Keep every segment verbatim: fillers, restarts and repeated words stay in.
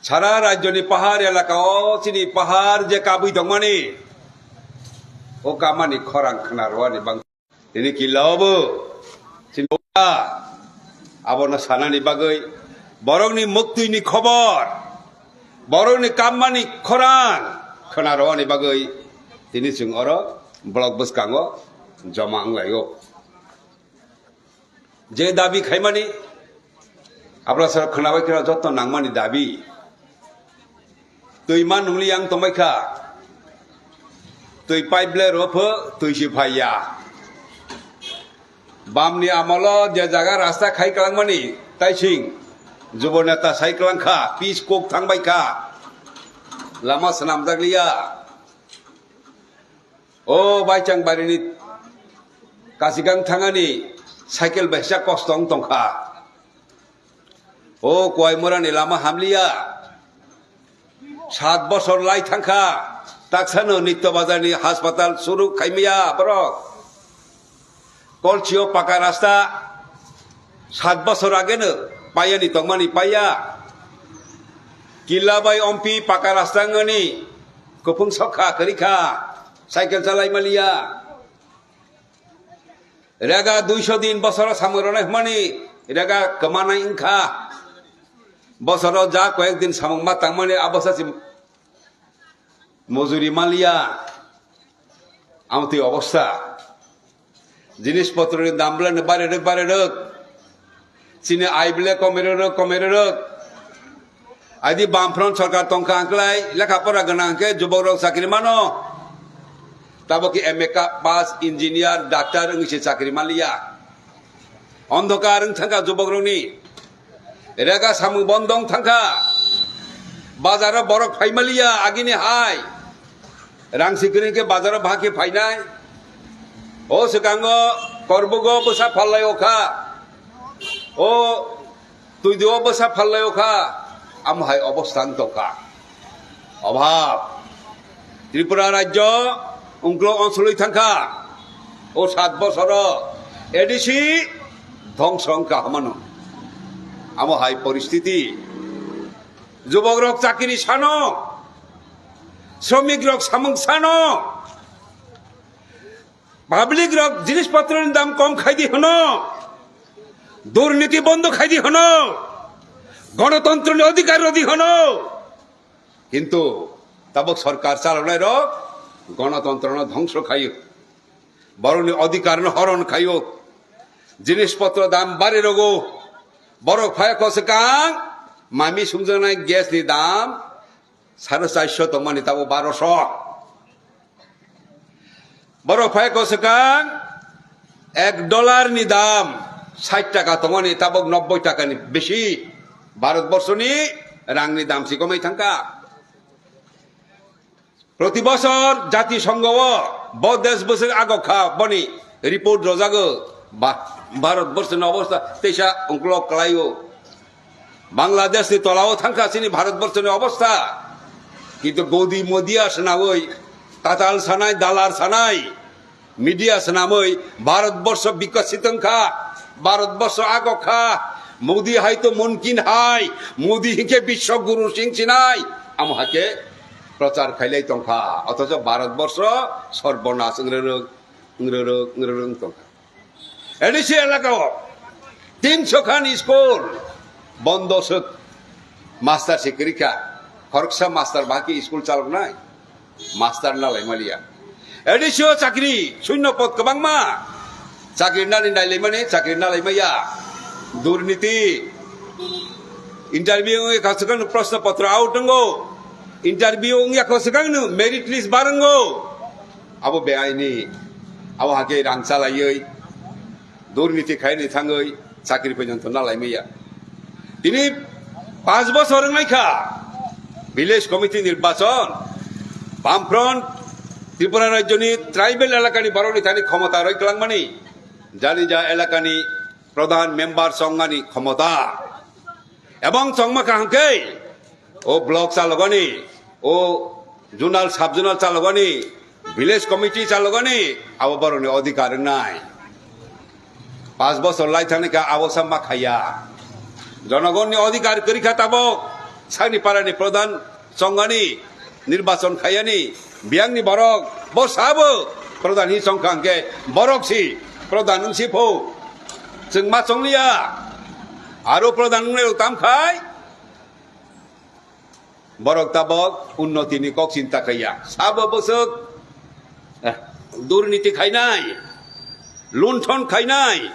Sara rajyoni pahar elaka o chini pahar je kabwi tongmani, o kamani khorang khna rwani bang. Tini killa obo chini abono sanani bagwi, borokni muktwini khobor, borokni kammani khorang khna rwani bagwi tini chwng oro block bwskango joma wnglaio. Je dabi khaimani, abla sara khwnabai kheno joto nangmani dabi. Twi ma nungli yang tongbai kha. Twi pipe le ro pho, twi si phai ya. Bamni amolo je jaga rasta khai kwlangmani, taising jubo neta sai kwlang kha, pis kok thangbai kha. Lama swnamjak liya. O Baichang barini Kasikang thangani cycle bai sa kosto wng tongkha. O Koimorani lama hamliya. Sat bosor lai thangkha. Taksano Nitya Bazarni haspatal suru khaimaya borok. Kolchio paka rasta. Sat bosor ageno payani tongmani paya. Killa bai ompi paka rasta wngani. Kuphung sokha, kwrwi kha, cycle chalai maliya. Rega duiso din bosoro samung rwnai hwnmani rega kwmanai wngkha. Bosoro ja koyek din samung ma tangmani abo sa si mojuri maliya. Amtwi obostha. Jinis potroni dam belai no bare rwk, bare rwk. Chini ai bile komere rwk, komere rwk. Adi Bamfront sorkar tongkha angklai, lekha pora gwnang khe jubok rok chakri mano. Tabo khe M A ka pass, engineer, doctor wngwi se chakri manliya. Ondhokar wng thangkha jubok rokni. Rega samung bondong thangkha. Bazaro borok phai maliya agini hai. Rang sikring khe bazaro bahai khe phainai. O swkango korbugo bwsa phallaio kha. O twidio bwsa phallaio kha. Amo hai obostha wng tongkha. Obhab. Tripura rajyo ungklo onsolwi thangkha. O sat bosoro A D C dhongso wngkha hamano. Amo hai poristiti. Jubok rok chakiri sano. Sromik rok samung sano. Public rok jinis potro ni dam kom khaidi hwno. Durniti bondo khaidi hwno. Gonotontro ni odhikar rodi hwno. Kintu tabok sorkar chalonai rok gonotontro no dhongso khaio. Borokni odhikar no horon khaio. Jinis potro dam bari rogo. Borok phai ko swkang mami sumjaknai gas ni dam sare charso tongmani tabo baroso. Borok phai ko swkang ek dollar ni dam sait taka tongmani tabok nobboi taka ni bisi. Bharat borso ni rang ni dam si komai thangkha. Proti bosor Jati Songho o bo desh bwswk agok kha boni report rojago. Ba-, Bharat borso ni obostha teisa ungkulok kwlaio. Bangladesh ni tolao thangkha chini Bharat borso ni obostha. Kintu godi modia swnamwi, tatal sanai, dalar sanai, media swnamwi Bharat borso bikasit wngkha, Bharat borso agok kha, Modi hai to mumkin hai, Modi hinkhe biswa guru sing sinai, amo haikhe prochar khailai tongkha. Othocho Bharat borso sorbonas wng rwrwk, wng rwrwk, wng rwrwk wng tongkha. A D C elaka o tinso khan school bondo swk, master se kwrwi kha, khoroksa master bahai khe school chaloknai, master nalai maliya. A D C o chakri, shunyo pod kwbangma, chakri nani nailaimani, chakri nalai maya, durniti, interview wngwi kha swkang no proshno potro out wngo, interview wngya kha swkang no merit list bar wngo, abo beaini, abo hakhe rang chalaiwi, durniti khaini thangwi chakri porjonto nalai maya. Tini panch bosor wngnai kha village committee nirbachon, Bamfront Tripura rajyoni tribal elakani borokni thani khomota roi kwlangmani, jani ja elakani pradhan member chongmani khomota. Ebong chongma kaham khe o block chalogani, o zonal, sub zonal chalogani, village committee chalogani, abo borokni odhikar wngnai. Panch bosor lai thangni kha abo sa ma khaiya. Jonogonni odhikar kwrwi kha tabok. Sakni parani pradhan chongani, nirbachon khaiyani, biyangni borok, bo sabo pradhan hi chongkha hwnkhe borok si pradhan wngsi pho. Chwng ma chongliya. Aro pradhan wngnai rok tam khai borok tabok unnoti ni kok chinta khaiya. Sabo bwswk, eh, durniti khainai, lunthon khainai,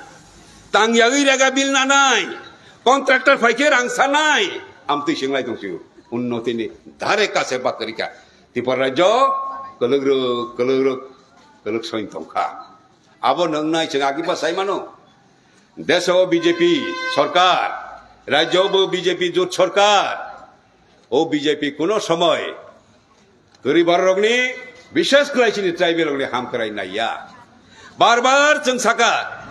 tangyagwi rega bill nanai, contractor phaikhe rang sanai, amtwi swnglai tongsigo. Unnoti ni dhare kase bakrika. Tripura rajyo kwlwk rwk, kwlwk rwk, kwlwk soin tongkha. Abo nwngnai chwng agi ba sai mano. Deso B J P sorkar, rajyo bo B J P jot sorkar. O B J P kuno somoy kwrwi bororokni, bishes khlai chini tribal rokni hamkrai naiya. Bar bar chwng saka,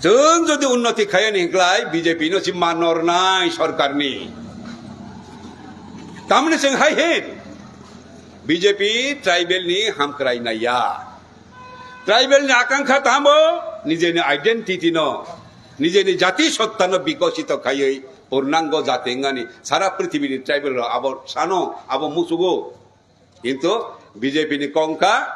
chwng jodi unnoti khayani hinklai B J P no si manornai sorkarni. Tamni chwng hai hin B J P tribal ni hamkrai naiya. Tribal ni akankha tamo nijeni identity no, nijeni jati sotta no bikosito khaiwi purnango jati wngani sara prithibini tribal rok abo sano, abo musugo. Kintu B J P ni kongka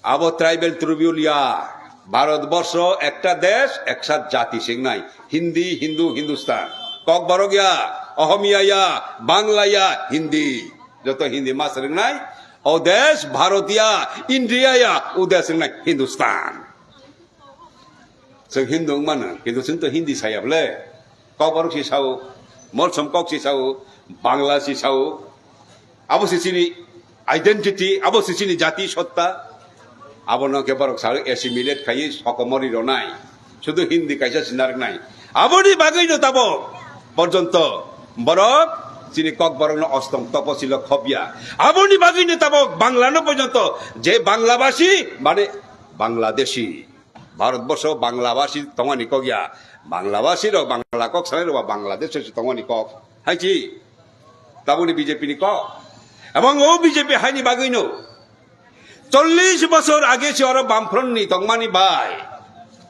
abo tribal tribal ya, Bharat borsho ekta desh, ekta jati singnai, Hindi, Hindu, Hindustan. Kokborok ya, Ohomia ya, Bangla ya, Hindi. Joto Hindi mas ringnai, o desh Bharat ya, India ya, o desh ringnai Hindustan. Chwng Hindu wng mano, kintu chwng to Hindi saya bole. Kokborok si sao, Molsom kok si sao, Bangla si sao. Abo si chini identity, abo si chini jati sotta. Abono khe borok sao assimilate khaiwi sokomori ronai. Sudu Hindi kaisa sinarnai. Aboni bagwi no tabo porjonto borok chini kokborok no ostong topo silo khobya. Aboni bagwi no tabo Bangla no porjonto je Bangla basi mane Bangladeshi. Bharat borsho Bangla basi tongmani kok ya. Bangla basi rok, Bangla kok sanai rok ba Bangladesh se tongmani kok. Hai chi. Taboni B J P ni kok. Ebong o B J P haini bagwi no chollish bosor age si oro Bamfront ni tongmani bai.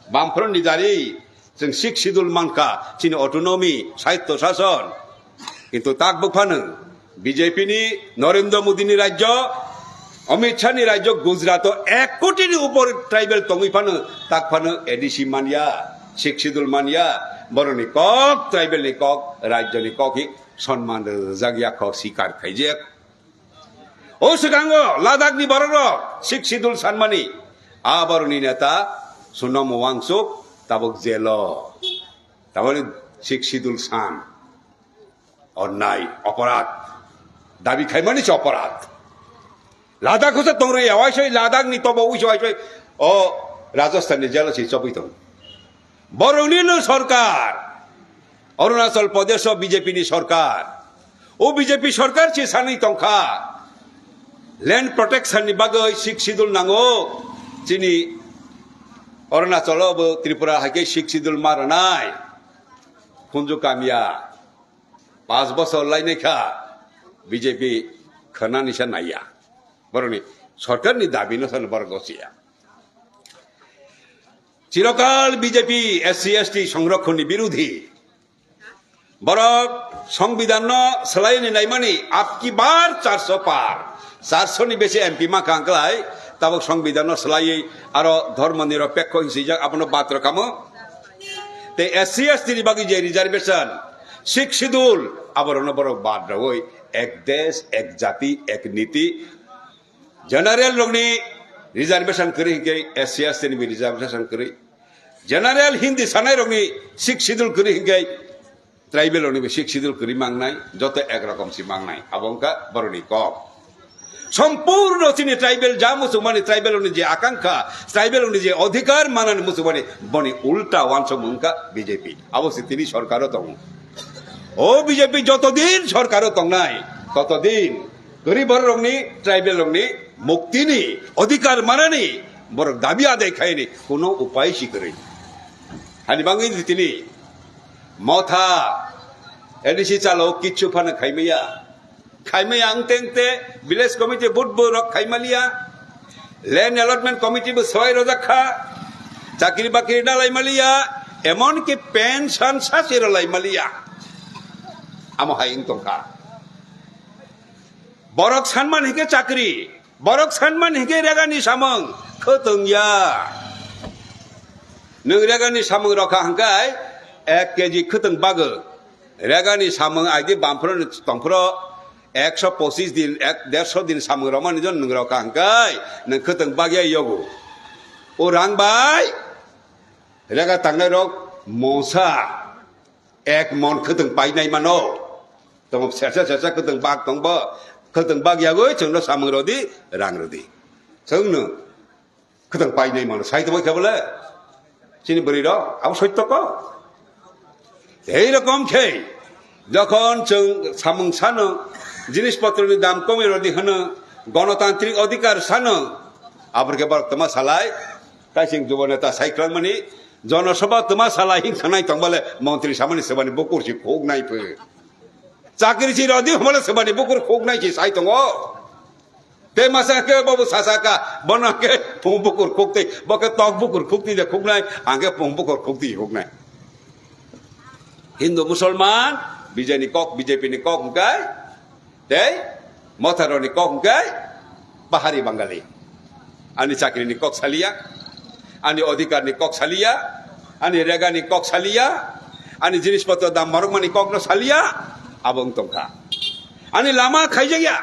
Bamfront ni dari chwng Sixth Schedule mankha, chini autonomy, saitto sason. Kintu tak bwphano B J P ni Narendra Modi ni rajyo, Amit Shah ni rajyo Gujarat o ek koti ni upor tribal tongwi phano tak phano A D C manya, Sixth Schedule manya, boroni kok tribal ni kok, rajyo ni kok hi sonman rwjak ya kok sikar khaijak. O swkango Ladakh ni borok rok Sixth Schedule sanmani, a borokni neta Sonam Wangchuk tabok jelo. Taboni Sixth Schedule san. Onnai, oporad. Dabi khaimani se oporad. Ladakh hosa tongri ya, waisoi Ladakh ni tobo uiso waisoi o Rajasthan ni jelo si chobwi tong. Borokni no sorkar, Arunachal Pradesh o B J P ni sorkar, o B J P sorkar si sanwi tongkha, land protection ni bagwi Sixth Schedule nango, chini Arunachal o bo Tripura hai khe Sixth Schedule ma rwnai, khunju kamya, panch bosor lainai kha B J P khwnani sa naiya, borokni sorkar ni dabi no sano borok gosiya. Chirokal B J P S C S T songrokhonni birodhi. Borok Songbidan no swlaini naimani abki bar charso par. Charso ni besi M P ma kangklai, tabok Songbidan no swlaiwi aro dhormo nirapekho hinwi swijak abono bad rwkamo. Tei S C S T ni bagwi je reservation, Sixth Schedule, aborokno borok bad rwui ek desh, ek jati, ek niti, General rokni reservation kwrwi hinkhe S C S T ni reservation kwrwi. General Hindi sanai rokni Sixth Schedule kwrwi hinkhe tribal rokni Sixth Schedule kwrwi mangnai, joto ek rokom si mangnai. Abo wngkha borokni kok. Sompurno chini tribal ja muchungmani, tribal rokni je akankha, tribal rokni je odhikar manani muchungmani, boni ulta wansuk wngkha B J P. Abo se tini sorkaro tongo. O B J P jotodin sorkaro tongnai, totodin Kwrwi bororokni, tribal rokni muktini, odhikar manani borok dabi adai khaini kuno upai si kwrwi. Hani bangwi tini motha A D C chalo kichu phano khaimaya. Khaimaya ang tengte village committee vote bo rok khaimaliya. Land allotment committee bo soi rojak kha. Chakri bakri na lai maliya. Emon ki pension sasi ro lai maliya. Amo hai wng tongkha. Borok sanman hike chakri, borok sanman hike regani samung, khwtwng ya. Nwng regani samung rokha hwnkhe ek keji khwtwng bagwi. Regani samung aidi bamphro tongphro ekso pochis din, ek, derso din samung romani jon nwng rokha hwnkhe nwng khwtwng bagya yogo. O rang bai rega tangnai rok mosa ek mon khwtwng painai mano. Tamo sersa sersa khwtwng bag tongbo, khwtwng bag yagwi chwngno samung rodi, rang rodi. Chwngno khwtwng painai mano, sai tongwi khe bole? Chini bwrwi rok, abo soitto ko? Ei rokom khe, jokhon chwng samung sano, jinis potroni dam komwi rodi hwno, gonotantrik odhikar sano, abor khe borok toma salai, kaising jubo neta sai kwlangmani, jonosabha toma salai hing khanai tongbale, montri samani sebani bukur si khuk nai phe. Chakri si rodi hwmale sebani bukur khuk nai si sai tongo. Tei masa khe bobo sasa ka, bono khe phung bukur khukti, bo khe tok bukur khukti de khuknai, ang khe phung bukur khukti khuknai. Hindu Musulman, B J ni kok, B J P ni kok hwnkhe, tei Motharoni kok hwnkhe, Pahari Bangali. Ani chakri ni kok saliya, ani odhikar ni kok saliya, ani rega ni kok saliya, ani jinis potro dam marokmani kok no saliya, abo wng tongkha. Ani lama khaijakya,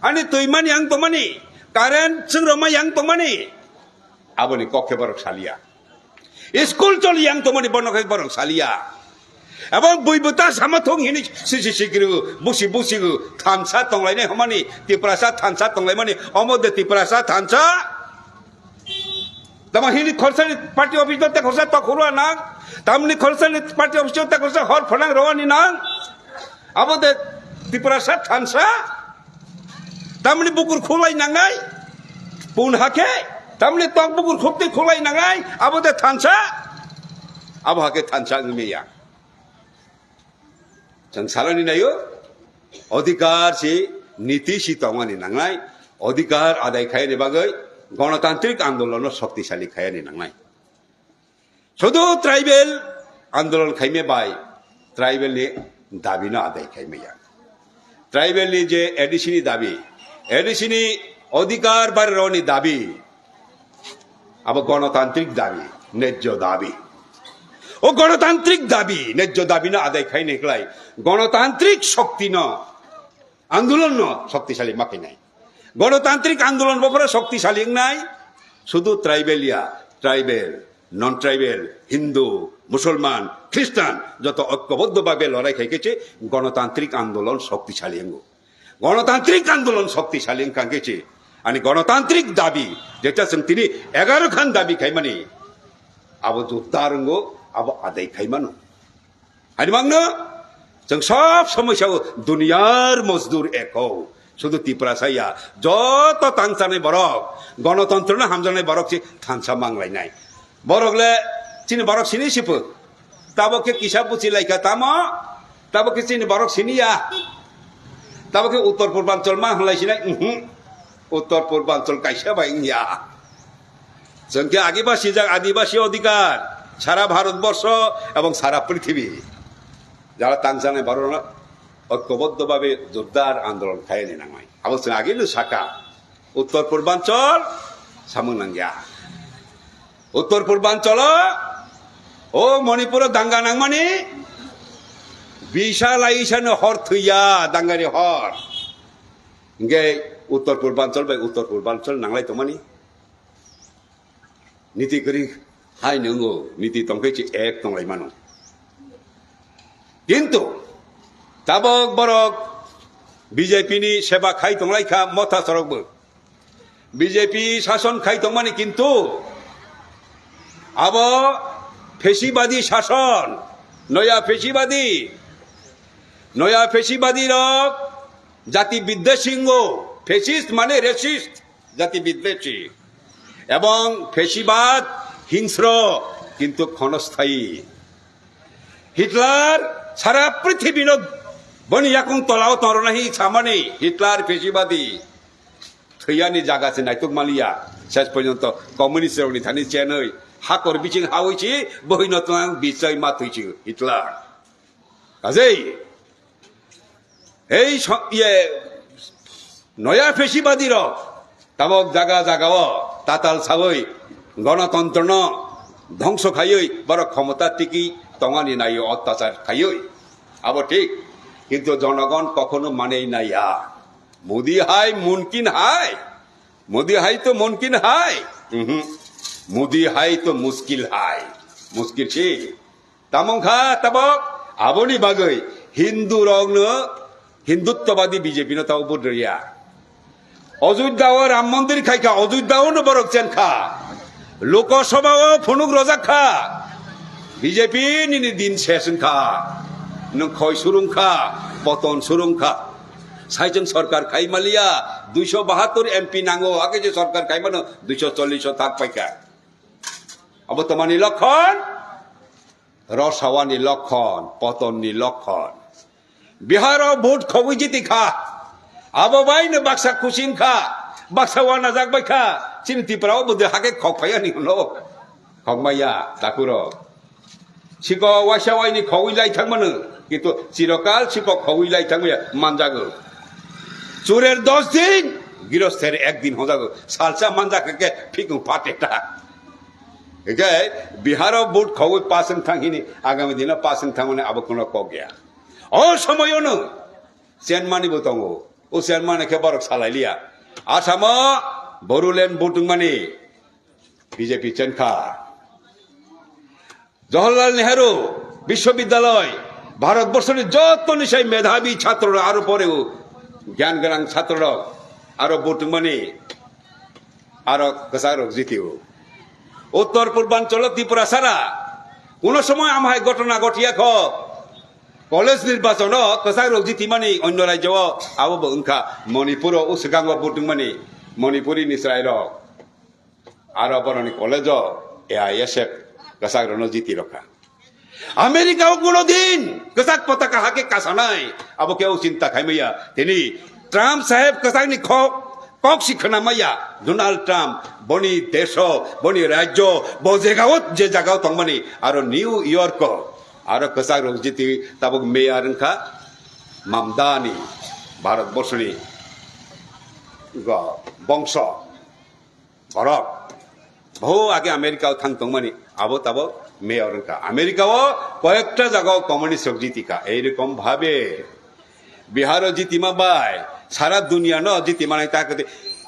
ani twi mani ang tongmani, current chwngrokma yang tongmani, aboni kok khe borok saliya. School choli yang tongmani bono khe borok saliya. Abo bui bwta sama thung hini sisi sikiri busi busi thansa tonglainai hwnmani, Tiprasa thansa tonglaimani, omo de Tiprasa thansa. Tamo hini khorsani party office do te khorsa tok khurwa nang, tamni khorsani party office do te khorsa hor phwnang rwani nang. Abo de Tiprasa thansa, tamni bukur khulai nangnai, pun hakhe, tamni tok bukur khukti khulai nangnai, abo de thansa, abo hakhe thansa wngya. Chwng salani nayo, odhikar si, niti si tongmani nangnai, odhikar adai khaini bagwi, gonotantrik andolon no shoktisali khaini nangnai. Sudu tribal andolon khaime bai tribal ni dabi no adai khaime ya. Tribal ni je A D C ni dabi, A D C ni odhikar barironi dabi, abo gonotantrik dabi, nejjo dabi. O gonotantrik dabi, nejjo dabi no adai khaini khlai gonotantrik shokti no andolon no shoktisali ma khainai. Gonotantrik andolon bo phoro shoktisali wngnai, sudu tribal ya, tribal, non tribal, Hindu, Musulman, Khristan joto oikoboddo babe lorai khai khe se gonotantrik andolon shoktisali wngo. Gonotantrik andolon shoktisali wngkha khe se ani gonotantrik dabi, jeta chwng tini egaro khan dabi khaimani, abo jordar wngo, abo adai khaimano. Ani mangno chwng sob somoi sao duniyar mojdur eko. Sudu Tiprasa ya, joto tangchanai borok, gonotontro no hamjaknai borok se thansa manglainai. Borok le chini borok sini sipu. Tabo khe kisa buchi laikha tamo, tabo khe chini borok sini ya. Tabo khe Uttor Purbanchal ma hwnlai sinai, mhm. Uttor Purbanchal kaisa bai wngya. Chwng khe agibasi jak adibasi odhikar sara Bharat borsho ebong sara prithibi. Jara tangchanai borok no oikoboddo babe jordar andolon khaini nangnai. Abo chwng agino saka Uttor Purbanchal samung nangya. Uttor Purbanchalo o Manipuro danga nangmani bisa lai isano hor thwiya dangani hor. Hingke Uttor Purbanchal bai Uttor Purbanchal nanglai tongmani. Niti kwrwi hai nwngo, niti tongkhe se ek tonglai mano. Kintu tabok borok B J P ni seba khai tonglai kha motha sorok bo. B J P sason khai tongmani kintu abo phesibadi sason, noya phesibadi, noya phesibadi rok jati biddeshi wngo, phesist mane racist. Jati biddeshi ebong phesibad hingsro kintu khonosthayi. Hitler sara prithibino boni yakung tolao tongrwna hi samani Hitler phesibadi. Thwiyani jaga se naituk maliya. Ses porjonto communist rokni thani chenwi hakor biching hawi si bohino twang bichai ma thwi si Hitler. Kajei Ei so-, iye, noya phesibadi rok tabok jaga jaga o tatal sawi gonotontro no dhongso khaiwi borok khomota tiki tongani naio, ottachar khaiwi. Abo thik, kintu jonogon kokhono manwi naiya. Modi hai, mumkin hai. Modi hai to mumkin hai. Mhm. Modi hai to muskil hai. Muskil si. Tamong kha tabok, aboni bagwi Hindu rokno Hinduttwabadi B J P no tabok vote rwya. Ojudda o Ram Mandir khai kha, Ojudda o no borok chen kha. Lok Sabha o phunuk rojak kha. B J P nini din ses wng kha. Nwng khoi surung kha, poton surung kha. Saichung sorkar khai maliya, duiso bahattor M P nango, ake je sorkar khai mano, duiso chollish o thak pai kha. Abo tomani lokhon? Rosawani lokhon, potonni lokhon. Biharo vote khogwi jiti kha. Abo baino baksa khusi wng kha, baksa wanajak bai kha. Chini Tripura o bwdwi hake khok phaiya ni hwno. Khok maya, takuro. Siko waisa waini khogwi lai thangmano, kintu chirokal siko khogwi lai thangmaya manjago. Churer dos din, girosther ek din hojago. Salsa manjak khe phikung pate ta. Hingke Biharo vote khogwi pass wng thang hini, agami dino pass wng thangmani abo kuno kok ya. O somoyono chenmani bo tongo. O chenmani khe borok salai liya. Asamo Borulen vote wngmani B J P chenkha. Jawaharlal Nehru Biswabidyalay, Bharatborsoni joto ni sai medhabi chhatro rok aro pore o, gyan gwnang chhatro rok aro vote wngmani aro kwchak rok jiti o. Uttor Purbanchalo Tripura sara kuno somoy amhai ghotona ghotiya kho. College nirbachon o kwchak rok jiti mani onno rajyo o abo bo wngkha Manipur o, o swkang o vote wngmani Manipuri ni chwrai rok. Aro boroni college o A I S F kwchak rokno jiti rokha. America o kuno din kwchak potaka hake kasanai, abo kebo chinta khaimaya. Tini Trump saheb kwchakni kok, kok si khwnamaya. Donald Trump boni desho, boni rajyo, bo jagao, je jagao tongmani, aro New York o, aro kwchak rok jiti tabuk mayor wngkha Mamdani, Bharat borsoni go-, bongso. Borok. Bo age America o thang tongmani, abo tabok mayor wngkha. America o koyekta jaga o communist rok jitikha. Ei rokom bhabe Bihar o jitima bai, sara dunia no jitima nai ta kati.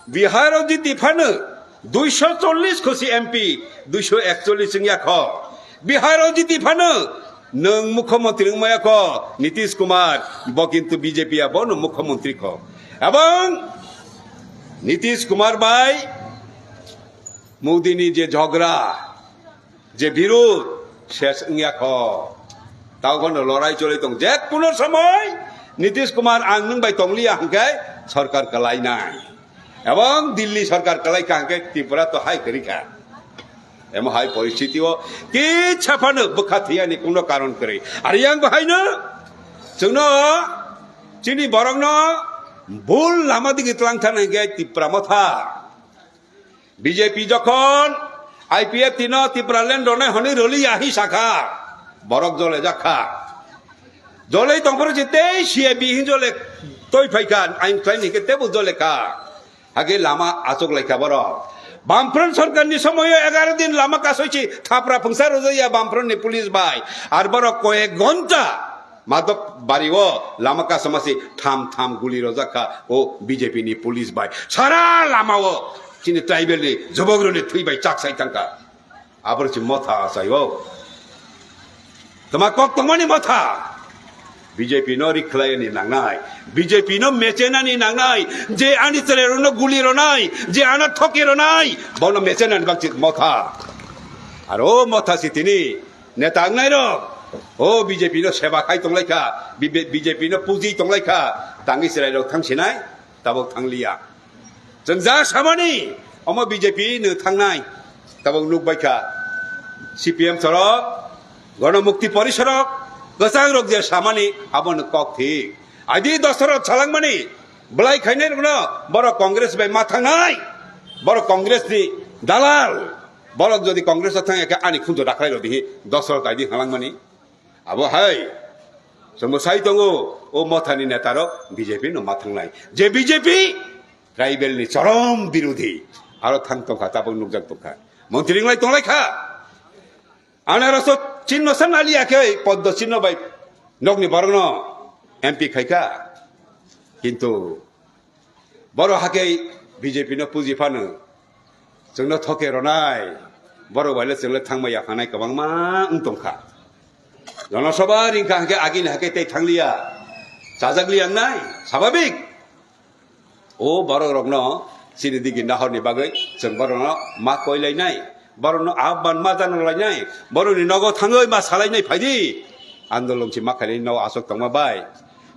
Bihar o jiti phano duiso chollish khosi M P, duiso ekchollish wngya kho. Bihar o jiti phano nwng mukhyamantri wngmaya kho, Nitish Kumar, bo kintu B J P abono mukhyamantri kho. Ebong Nitish Kumar bai Modi ni je jhogra, je birud, ses wngya kho. Tao kheno lorai choli tong. Je kuno somoy Nitish Kumar ang nwng bai tongliya hwnkhe sorkar kwlai nai. Ebong Delhi sorkar kwlai kha hwnkhe Tripura to hai kwrwi kha. Emo hai poristiti o kisa phano bwkha thwiyani kuno karon kwrwi. Ari yang bo haino chwngno chini borokno bul lama digi tlang thana hwnkhe Tripura motha. B J P jokhon I P F T no Tipraland rwnai hwnwi rwliya hi sakha, borok jole jakha. Jolei tongphuru se tei C A B hin jole toi phaikha, ain khlaini khe tebo jole kha. Hage lama achuk laikha borok. Bamfront sorkarni somoyo egaro din lama kasoi si thapra phungsa rwjaya Bamfrontni police bai. Ar borok koyek ghonta Madok bari o lama kasama si tham tham guli rojak kha o B J P ni police bai. Sara lama o chini tribal ni jobok rok ni thwi bai chak sai tang kha. Aboro si motha achai o. Tama kok tongmani motha. B J P no rikhlai ni nangnai. B J P no mechena ni nangnai. Je ani chwrai rok no guli ronai. Je ano thoki ronai. Bono mechena ni bang si motha. Aro motha si tini. Neta wngnai rok, o B J P no seba khai tonglai kha, B J P no puji tonglai kha, tangwi chwrai rok thang sinai, tabok thang liya. Chwng ja samani, omo B J P no thangnai, tabok nuk bai kha. C P M sorok, Gono Mukti Porisorok, kwchang rok je samani, abo no kok thik. Adi Dosarot salangmani, belai khainai rok no, borok Congress bai ma thangnai, borok Congress ni dalal. Borok jodi Congress o thang ya khe ani khunju dakhai rodi hi Dosarot kaidi halangmani. Abo hai. Chwngbo sai tongo, o mothani netarok B J P no ma thangnai. Je B J P tribal ni chorom birodhi, aro thang tongkha, tabuk nukjak tongkha. Montri wnglai tonglai kha. Anaroso chinno san aliya khe, poddo chinno bai nokni borokno M P khaikha. Kintu borok hakhe B J P no puji phano chwngno thoke ronai, borok baile chwngno thangma yaphanai kwbangma wng tongkha. Jonosabha ringkha hwnkhe agini hakhe tei thangliya, chajakliya wngnai, sababik. O borok rokno chini digi nahorni bagwi chwng borokno ma koilainai, borokno ahban ma janalainai, borokni nogo thangwi ma salainai phaidi. Andolon si ma khainai nogo aswk tongma bai,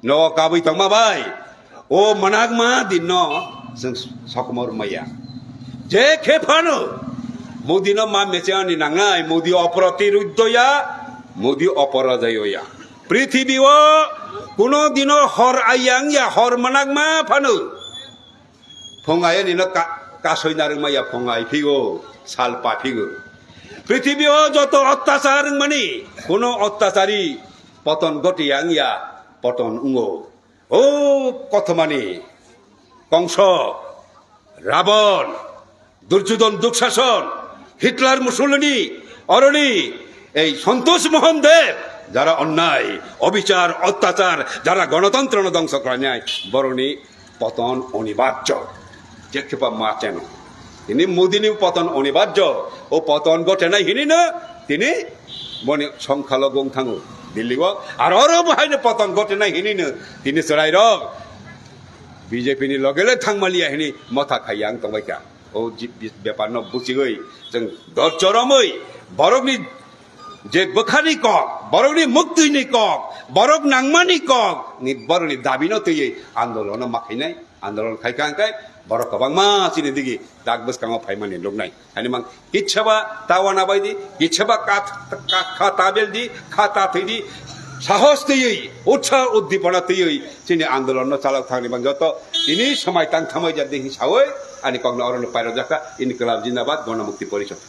nogo kabwi tongma bai. O mwnakma dinno chwng sokomor maya. Je khe phano Modino ma mechengani nangnai, Modi oproti ruddoya, Modi oporojayoya. Prithibi o kuno dino hor ayang ya, hor mwnakma phano. Phung ayani no ka-, kasoi narwkma ya, phung ai phigo, sal pa phigo. Prithibi o joto ottachar wngmani, kuno ottachari poton goti yang ya, poton wngo. O kothomani Kongso, Rabon, Durjodon, Duksason, Hitler, Mussolini, oroni ei Santosh Mohan Deb, jara onnai, obichar, ottachar, jara gonotantrono dongso khlainai, boroni poton onibarjo. Jekhepa ma cheno. Tini Modini poton onibarjo. O poton gotenai hinino tini boni songkhalo gong thango Delhi o. Ar oro bo haino poton gotenai hinino tini chwrairok B J P ni logele thangmaliya hini motha khaiya ang tongbaikha. O ji-, bi-, beparno buchigwi chwng dor choromwi borokni je bwkhani kok, borokni muktwini kok, borok nangmani kok, ni borokni dabino twiwi andolono ma khainai. Andolon khaikha hwnkhe borok kwbangma chini digi dak bwskango phaimani nuknai. Ani mang kitsaba tawana baidi, kitsaba ka, ka, kha tabel di, kha ta thwi di, sahos twiwi, utsa uddipona twiwi chini andolonno chalok thangni mang joto tini swmai tang thamai jat di hinwi sawi ani kokno orono pairok jakha, Inklab Jindabad, Ganamukti Porishad.